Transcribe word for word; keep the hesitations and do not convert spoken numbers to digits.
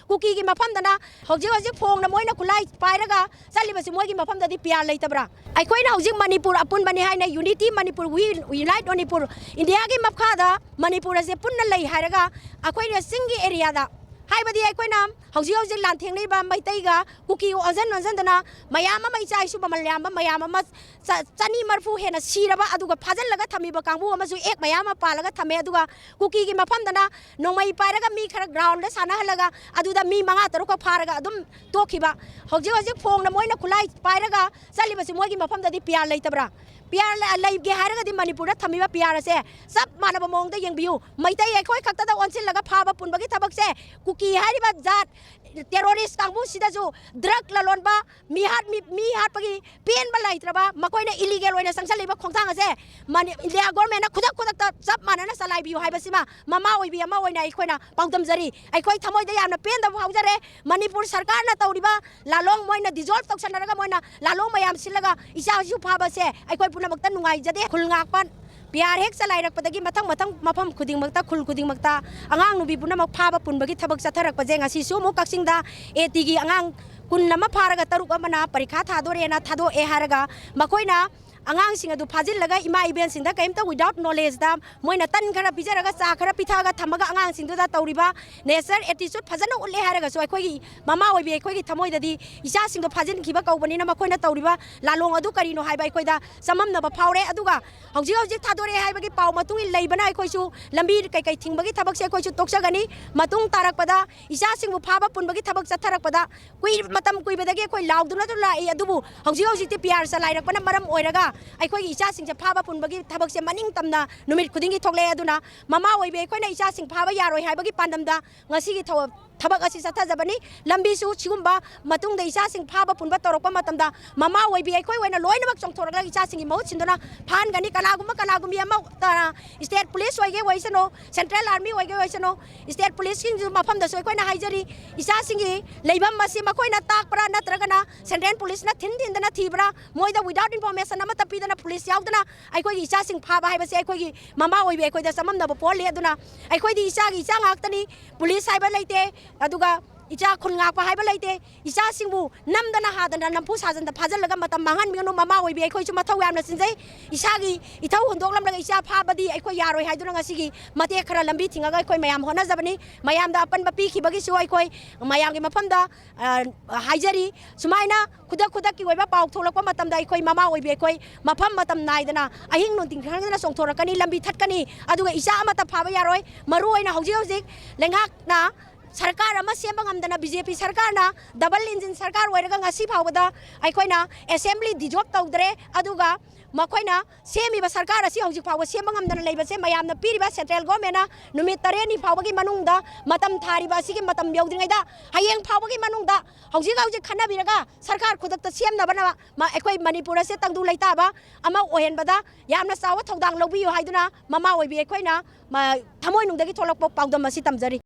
ꯀꯨꯀꯤꯒꯤ ꯃꯐꯝꯗꯅ ꯍꯧꯖꯤꯛ ꯍꯧꯖꯤꯛ ꯐꯣꯡꯅ ꯃꯣꯏꯅ ꯈꯨꯠꯂꯥꯏ ꯄꯥꯏꯔꯒ ꯆꯠꯂꯤꯕꯁꯤ ꯃꯣꯏꯒꯤ ꯃꯐꯝꯗꯗꯤ ꯄꯤꯌꯥꯔ ꯂꯩꯇꯕ꯭ꯔꯥ? ꯑꯩꯈꯣꯏꯅ ꯍꯧꯖꯤꯛ ꯃꯅꯤꯄꯨꯔ ꯑꯄꯨꯟꯕꯅꯤ ꯍꯥꯏꯅ, Unity Manipur, We Unite Manipur, ꯏꯟꯗꯤꯌꯥꯒꯤ ꯃꯈꯥꯗ ꯃꯅꯤꯄꯨꯔ ꯑꯁꯦ ꯄꯨꯟꯅ ꯂꯩ ꯍꯥꯏꯔꯒ ꯑꯩꯈꯣꯏꯅ ꯆꯤꯡꯒꯤ ꯑꯦꯔꯤꯌꯥꯗ, ꯍꯥꯏꯕꯗꯤ ꯑꯩꯈꯣꯏꯅ ꯍꯧꯖꯤꯛ ꯍꯧꯖꯤꯛ ꯂꯥꯟꯊꯦꯡꯅꯔꯤꯕ ꯃꯩꯇꯩꯒ ꯀꯨꯀꯤꯒ ꯑꯣꯟꯁꯤꯟ ꯑꯣꯟꯁꯤꯟꯗꯅ ꯃꯌꯥꯝ ꯑꯃ, ꯏꯆꯥ ꯏꯁꯨ ꯃꯃꯜ ꯌꯥꯝꯕ ꯃꯌꯥꯝ ꯑꯃ, ꯆ-, ꯆꯅꯤ ꯃꯔꯤꯐꯨ ꯍꯦꯟꯅ ꯁꯤꯔꯕ, ꯑꯗꯨꯒ ꯐꯥꯖꯤꯜꯂꯒ ꯊꯝꯃꯤꯕ ꯀꯥꯡꯕꯨ ꯑꯃꯁꯨ ꯑꯦꯛ ꯃꯌꯥꯝ ꯑꯃ ꯄꯥꯜꯂꯒ ꯊꯝꯃꯦ꯫ ꯑꯗꯨꯒ ꯀꯨꯀꯤꯒꯤ ꯃꯐꯝꯗꯅ ꯅꯣꯡꯃꯩ ꯄꯥꯏꯔꯒ ꯃꯤ ꯈꯔ ꯒ꯭ꯔꯥꯎꯟꯗ ꯁꯥꯟꯅꯍꯜꯂꯒ ꯑꯗꯨꯗ ꯃꯤ ꯃꯉꯥ ꯇꯔꯨꯛꯈꯛ ꯐꯥꯔꯒ ꯑꯗꯨꯝ ꯇꯣꯛꯈꯤꯕ꯫ ꯍꯧꯖꯤꯛ ꯍꯧꯖꯤꯛ ꯐꯣꯡꯅ ꯃꯣꯏꯅ ꯈꯨꯠꯂꯥꯏ ꯄꯥꯏꯔꯒ ꯆꯠꯂꯤꯕꯁꯤ ꯃꯣꯏꯒꯤ ꯃꯐꯝꯗꯗꯤ ꯄꯤꯌꯥꯔ ꯂꯩꯇꯕ꯭ꯔꯥ? ꯄꯤꯌꯥꯔ ꯂ-, ꯂꯩꯒꯦ ꯍꯥꯏꯔꯒꯗꯤ ꯃꯅꯤꯄꯨꯔꯗ ꯊꯝꯃꯤꯕ ꯄꯤꯌꯥꯔ ꯑꯁꯦ ꯆꯞ ꯃꯥꯟꯅꯕ ꯃꯑꯣꯡꯗ ꯌꯦꯡꯕꯤꯌꯨ꯫ ꯃꯩꯇꯩ ꯑꯩꯈꯣꯏ ꯈꯛꯇꯗ ꯑꯣꯟꯁꯤꯜꯂꯒ ꯐꯥꯕ ꯄꯨꯟꯕꯒꯤ ꯊꯕꯛꯁꯦ ꯀꯨꯀꯤ ꯍꯥꯏꯔꯤꯕ ꯖꯥꯠ ꯇꯦꯔꯣꯔꯤꯁ ꯀꯥꯡꯕꯨꯁꯤꯗꯁꯨ, ꯗ꯭ꯔꯒ ꯂꯂꯣꯟꯕ, ꯃꯤ ꯍꯥꯠ-, ꯃꯤ, ꯃꯤ ꯍꯥꯠꯄꯒꯤ ꯄꯦꯟꯕ ꯂꯩꯇ꯭ꯔꯕ, ꯃꯈꯣꯏꯅ ꯏꯂꯤꯒꯦꯜ ꯑꯣꯏꯅ ꯆꯪꯁꯤꯜꯂꯤꯕ ꯈꯣꯡꯊꯥꯡ ꯑꯁꯦ ꯃꯅꯤ-, ꯏꯟꯗꯤꯌꯥ ꯒꯣꯔꯃꯦꯟꯅ ꯈꯨꯗꯛ ꯈꯨꯗꯛꯇ ꯆꯞ ꯃꯥꯟꯅꯅ ꯆꯂꯥꯏꯕꯤꯌꯨ ꯍꯥꯏꯕꯁꯤꯃ ꯃꯃꯥ ꯑꯣꯏꯕꯤ ꯑꯃ ꯑꯣꯏꯅ ꯑꯩꯈꯣꯏꯅ ꯄꯥꯎꯗꯝꯖꯔꯤ꯫ ꯑꯩꯈꯣꯏ ꯊꯃꯣꯏꯗ ꯌꯥꯝꯅ ꯄꯦꯟꯗꯕ ꯐꯥꯎꯖꯔꯦ꯫ ꯃꯅꯤꯄꯨꯔ ꯁꯔꯀꯥꯔꯅ ꯇꯧꯔꯤꯕ ꯂꯥꯂꯣꯡ, ꯃꯣꯏꯅ ꯗꯤꯖꯣꯜꯕ ꯇꯧꯁꯟꯅꯔꯒ ꯃꯣꯏꯅ ꯂꯥꯂꯣꯡ ꯃꯌꯥꯝ ꯁꯤꯜꯂꯒ ꯏꯆꯥ ꯏꯁꯨ ꯐꯥꯕꯁꯦ ꯑꯩꯈꯣꯏ ꯄꯨꯝꯅꯃꯛꯇ ꯅꯨꯡꯉꯥꯏꯖꯗꯦ꯫ ꯈꯨꯜ ꯉꯥꯛꯄ ꯄꯤꯌꯥꯔ ꯍꯦꯛ ꯆꯂꯥꯏꯔꯛꯄꯗꯒꯤ ꯃꯊꯪ ꯃꯊꯪ ꯃꯐꯝ ꯈꯨꯗꯤꯡꯃꯛꯇ, ꯈꯨꯜ ꯈꯨꯗꯤꯡꯃꯛꯇ ꯑꯉꯥꯡ ꯅꯨꯄꯤ ꯄꯨꯝꯅꯃꯛ ꯐꯥꯕ ꯄꯨꯟꯕꯒꯤ ꯊꯕꯛ ꯆꯠꯊꯔꯛꯄꯁꯦ ꯉꯁꯤꯁꯨ ꯑꯃꯨꯛ ꯀꯛꯆꯤꯡꯗ ꯑꯦ ꯇꯤꯒꯤ ꯑꯉꯥꯡ ꯀꯨꯟ ꯑꯃ ꯐꯥꯔꯒ ꯇꯔꯨꯛ ꯑꯃꯅ ꯄꯔꯤꯈꯥ ꯊꯥꯗꯣꯔꯦꯅ ꯊꯥꯗꯣꯛꯑꯦ ꯍꯥꯏꯔꯒ ꯃꯈꯣꯏꯅ ꯑꯉꯥꯡꯁꯤꯡ ꯑꯗꯨ ꯐꯥꯖꯤꯜꯂꯒ ꯏꯃꯥ ꯏꯕꯦꯟꯁꯤꯡꯗ ꯀꯔꯤꯝꯇ without knowledgeꯗ ꯃꯣꯏꯅ ꯇꯟ ꯈꯔ ꯄꯤꯖꯔꯒ ꯆꯥ ꯈꯔ ꯄꯤꯊꯛꯑꯒ ꯊꯝꯃꯒ ꯑꯉꯥꯡꯁꯤꯡꯗꯨꯗ ꯇꯧꯔꯤꯕ nature attitude ꯐꯖꯅ ꯎꯠꯂꯦ ꯍꯥꯏꯔꯒꯁꯨ ꯑꯩꯈꯣꯏꯒꯤ ꯃꯃꯥ ꯑꯣꯏꯕꯤ ꯑꯩꯈꯣꯏꯒꯤ ꯊꯃꯣꯏꯗꯗꯤ ꯏꯆꯥꯁꯤꯡꯗꯣ ꯐꯥꯖꯤꯟꯈꯤꯕ ꯀꯧꯕꯅꯤꯅ ꯃꯈꯣꯏꯅ ꯇꯧꯔꯤꯕ ꯂꯥꯂꯣꯡ ꯑꯗꯨ ꯀꯔꯤꯅꯣ ꯍꯥꯏꯕ ꯑꯩꯈꯣꯏꯗ ꯆꯃꯝꯅꯕ ꯐꯥꯎꯔꯦ꯫ ꯑꯗꯨꯒ ꯍꯧꯖꯤꯛ ꯍꯧꯖꯤꯛ ꯊꯥꯗꯣꯔꯛꯑꯦ ꯍꯥꯏꯕꯒꯤ ꯄꯥꯎ ꯃꯇꯨꯡ ꯏꯟꯅ ꯂꯩꯕꯅ ꯑꯩꯈꯣꯏꯁꯨ ꯂꯝꯕꯤ ꯀꯩꯀꯩ ꯊꯤꯡꯕꯒꯤ ꯊꯕꯛꯁꯦ ꯑꯩꯈꯣꯏꯁꯨ ꯇꯣꯛꯆꯒꯅꯤ꯫ ꯃꯇꯨꯡ ꯇꯥꯔꯛꯄꯗ ꯏꯆꯥꯁꯤꯡꯕꯨ ꯐꯥꯕ ꯄꯨꯟꯕꯒꯤ ꯊꯕꯛ ꯆꯠꯊꯔꯛꯄꯗ ꯀꯨꯏ-, ꯃꯇꯝ ꯀꯨꯏꯕꯗꯒꯤ ꯑꯩꯈꯣꯏ ꯂꯥꯎꯗꯨꯅꯁꯨ ꯂꯥꯛꯏ, ꯑꯗꯨꯕꯨ ꯍꯧꯖꯤꯛ ꯍꯧꯖꯤꯛꯇꯤ ꯄꯤꯌꯥꯔ ꯆꯂꯥꯏꯔꯛꯄꯅ ꯃꯔꯝ ꯑꯣꯏꯔꯒ ꯑꯩꯈꯣꯏꯒꯤ ꯏꯆꯥꯁꯤꯡꯁꯦ ꯐꯥꯕ ꯄꯨꯟꯕꯒꯤ ꯊꯕꯛꯁꯦ ꯃꯅꯤꯡ ꯇꯝꯅ ꯅꯨꯃꯤꯠ ꯈꯨꯗꯤꯡꯒꯤ ꯊꯣꯛꯂꯛꯑꯦ꯫ ꯑꯗꯨꯅ ꯃꯃꯥ ꯑꯣꯏꯕꯤ ꯑꯩꯈꯣꯏꯅ ꯏꯆꯥꯁꯤꯡ ꯐꯥꯕ ꯌꯥꯔꯣꯏ ꯍꯥꯏꯕꯒꯤ ꯄꯥꯟꯗꯝꯗ ꯉꯁꯤꯒꯤ ꯊꯧ-, ꯊꯕꯛ ꯑꯁꯤ ꯆꯠꯊꯖꯕꯅꯤ꯫ ꯂꯝꯕꯤꯁꯨ ꯁꯤꯒꯨꯝꯕ ꯃꯇꯨꯡꯗ ꯏꯆꯥꯁꯤꯡ ꯐꯥꯕ ꯄꯨꯟꯕ ꯇꯧꯔꯛꯄ ꯃꯇꯝꯗ ꯃꯃꯥ ꯑꯣꯏꯕꯤ ꯑꯩꯈꯣꯏ ꯑꯣꯏꯅ ꯂꯣꯏꯅꯃꯛ ꯆꯣꯡꯊꯣꯔꯛꯂꯒ ꯏꯆꯥꯁꯤꯡꯒꯤ ꯃꯍꯨꯠ ꯁꯤꯟꯗꯨꯅ ꯐꯥꯍꯟꯒꯅꯤ꯫ ꯀꯅꯥꯒꯨꯝꯕ ꯀꯅꯥꯒꯨꯝꯕꯤ ꯑꯃ, ꯑ, state police ꯑꯣꯏꯒꯦ ꯑꯣꯏꯁꯅꯨ, central army ꯑꯣꯏꯒꯦ ꯑꯣꯏꯁꯅꯨ, state policeꯁꯤꯡꯁꯨ ꯃꯐꯝꯗꯁꯨ ꯑꯩꯈꯣꯏꯅ ꯍꯥꯏꯖꯔꯤ, ꯏꯆꯥꯁꯤꯡꯒꯤ ꯂꯩꯐꯝ ꯑꯁꯤ ꯃꯈꯣꯏꯅ ꯇꯥꯛꯄ꯭ꯔꯥ ꯅꯠꯇ꯭ꯔꯒꯅ central policeꯅ ꯊꯤꯟ ꯊꯤꯟꯗꯅ ꯊꯤꯕ꯭ꯔꯥ? ꯃꯣꯏꯗ without information ꯑꯃꯠꯇ ꯄꯤꯗꯅ, police ꯌꯥꯎꯗꯅ ꯑꯩꯈꯣꯏꯒꯤ ꯏꯆꯥꯁꯤꯡ ꯐꯥꯕ ꯍꯥꯏꯕꯁꯦ ꯑꯩꯈꯣꯏꯒꯤ ꯃꯃꯥ ꯑꯣꯏꯕꯤ ꯑꯩꯈꯣꯏꯗ ꯆꯃꯝꯅꯕ ꯄꯣꯛꯍꯜꯂꯤ꯫ ꯑꯗꯨꯅ ꯑꯩꯈꯣꯏꯗꯤ ꯏꯆꯥꯒꯤ ꯏꯆꯥ ꯉꯥꯛꯇꯅꯤ, police ꯍꯥꯏꯕ ꯂꯩꯇꯦ꯫ ꯑꯗꯨꯒ ꯏꯆꯥ ꯈꯨꯟ ꯉꯥꯛꯄ ꯍꯥꯏꯕ ꯂꯩꯇꯦ꯫ ꯏꯆꯥꯁꯤꯡꯕꯨ ꯅꯝꯗꯅ ꯍꯥꯗꯅ ꯅꯝꯐꯨ ꯁꯥꯖꯟꯗ ꯐꯥꯖꯤꯜꯂꯒ ꯃꯇꯝ ꯃꯥꯡꯍꯟꯕꯤꯒꯅꯨ꯫ ꯃꯃꯥ ꯑꯣꯏꯕꯤ ꯑꯩꯈꯣꯏꯁꯨ ꯃꯊꯧ ꯌꯥꯝꯅ ꯆꯤꯟꯖꯩ꯫ ꯏꯁꯥꯒꯤ ꯏꯊꯧ ꯍꯨꯟꯗꯣꯛꯂꯝꯂꯒ ꯏꯆꯥ ꯐꯥꯕꯗꯤ ꯑꯩꯈꯣꯏ ꯌꯥꯔꯣꯏ ꯍꯥꯏꯗꯨꯅ ꯉꯁꯤꯒꯤ ꯃꯇꯦꯛ ꯈꯔ ꯂꯝꯕꯤ ꯊꯤꯡꯉꯒ ꯑꯩꯈꯣꯏ ꯃꯌꯥꯝ ꯍꯣꯠꯅꯖꯕꯅꯤ꯫ ꯃꯌꯥꯝꯗ ꯑꯄꯟꯕ ꯄꯤꯈꯤꯕꯒꯤꯁꯨ ꯑꯩꯈꯣꯏ ꯃꯌꯥꯝꯒꯤ ꯃꯐꯝꯗ, ꯑ, ꯍꯥꯏꯖꯔꯤ꯫ ꯁꯨꯃꯥꯏꯅ ꯈꯨꯗꯛ ꯈꯨꯗꯛꯀꯤ ꯑꯣꯏꯕ ꯄꯥꯎ ꯊꯣꯛꯂꯛꯄ ꯃꯇꯝꯗ ꯑꯩꯈꯣꯏ ꯃꯃꯥ ꯑꯣꯏꯕꯤ ꯑꯩꯈꯣꯏ ꯃꯐꯝ ꯃꯇꯝ ꯅꯥꯏꯗꯅ ꯑꯍꯤꯡ ꯅꯨꯡꯊꯤꯜ ꯈꯪꯗꯅ ꯆꯣꯡꯊꯣꯔꯛꯀꯅꯤ, ꯂꯝꯕꯤ ꯊꯠꯀꯅꯤ꯫ ꯑꯗꯨꯒ ꯏꯆꯥ ꯑꯃꯠꯇ ꯐꯥꯕ ꯌꯥꯔꯣꯏ꯫ ꯃꯔꯨ ꯑꯣꯏꯅ ꯍꯧꯖꯤꯛ ꯍꯧꯖꯤꯛ ꯂꯩꯉꯥꯛꯅ ꯁꯔꯀꯥꯔ ꯑꯃ ꯁꯦꯝꯕ ꯉꯝꯗꯅ ꯕꯤ ꯖꯦ ꯄꯤ ꯁꯔꯀꯥꯔꯅ ꯗꯕꯜ ꯏꯟꯖꯤꯟ ꯁꯔꯀꯥꯔ ꯑꯣꯏꯔꯒ ꯉꯁꯤ ꯐꯥꯎꯕꯗ ꯑꯩꯈꯣꯏꯅ ꯑꯦꯁꯦꯝꯕ꯭ꯂꯤ ꯗꯤꯖꯣꯜꯕ ꯇꯧꯗ꯭ꯔꯦ꯫ ꯑꯗꯨꯒ ꯃꯈꯣꯏꯅ ꯁꯦꯝꯃꯤꯕ ꯁꯔꯀꯥꯔ ꯑꯁꯤ ꯍꯧꯖꯤꯛ ꯐꯥꯎꯕ ꯁꯦꯝꯕ ꯉꯝꯗꯅ ꯂꯩꯕꯁꯦ ꯃꯌꯥꯝꯅ ꯄꯤꯔꯤꯕ ꯁꯦꯟꯇ꯭ꯔꯦꯜ ꯒꯣꯔꯃꯦꯟꯅ ꯅꯨꯃꯤꯠ ꯇꯔꯦꯠꯅꯤ ꯐꯥꯎꯕꯒꯤ ꯃꯅꯨꯡꯗ ꯃꯇꯝ ꯊꯥꯔꯤꯕ ꯑꯁꯤꯒꯤ ꯃꯇꯝ ꯌꯧꯗ꯭ꯔꯤꯉꯩꯗ ꯍꯌꯦꯡ ꯐꯥꯎꯕꯒꯤ ꯃꯅꯨꯡꯗ ꯍꯧꯖꯤꯛ ꯍꯧꯖꯤꯛ ꯈꯟꯅꯕꯤꯔꯒ ꯁꯔꯀꯥꯔ ꯈꯨꯗꯛꯇ ꯁꯦꯝꯅꯕꯅ ꯃ-, ꯑꯩꯈꯣꯏ ꯃꯅꯤꯄꯨꯔ ꯑꯁꯦ ꯇꯪꯗꯨ ꯂꯩꯇꯥꯕ ꯑꯃ ꯑꯣꯏꯍꯟꯕꯗ ꯌꯥꯝꯅ ꯆꯥꯎꯕ ꯊꯧꯗꯥꯡ ꯂꯧꯕꯤꯌꯨ ꯍꯥꯏꯗꯨꯅ ꯃꯃꯥ ꯑꯣꯏꯕꯤ ꯑꯩꯈꯣꯏꯅ ꯃ-, ꯊꯃꯣꯏꯅꯨꯡꯗꯒꯤ ꯊꯣꯛꯂꯛꯄ ꯄꯥꯎꯗꯝ ꯑꯁꯤ ꯇꯝꯖꯔꯤ꯫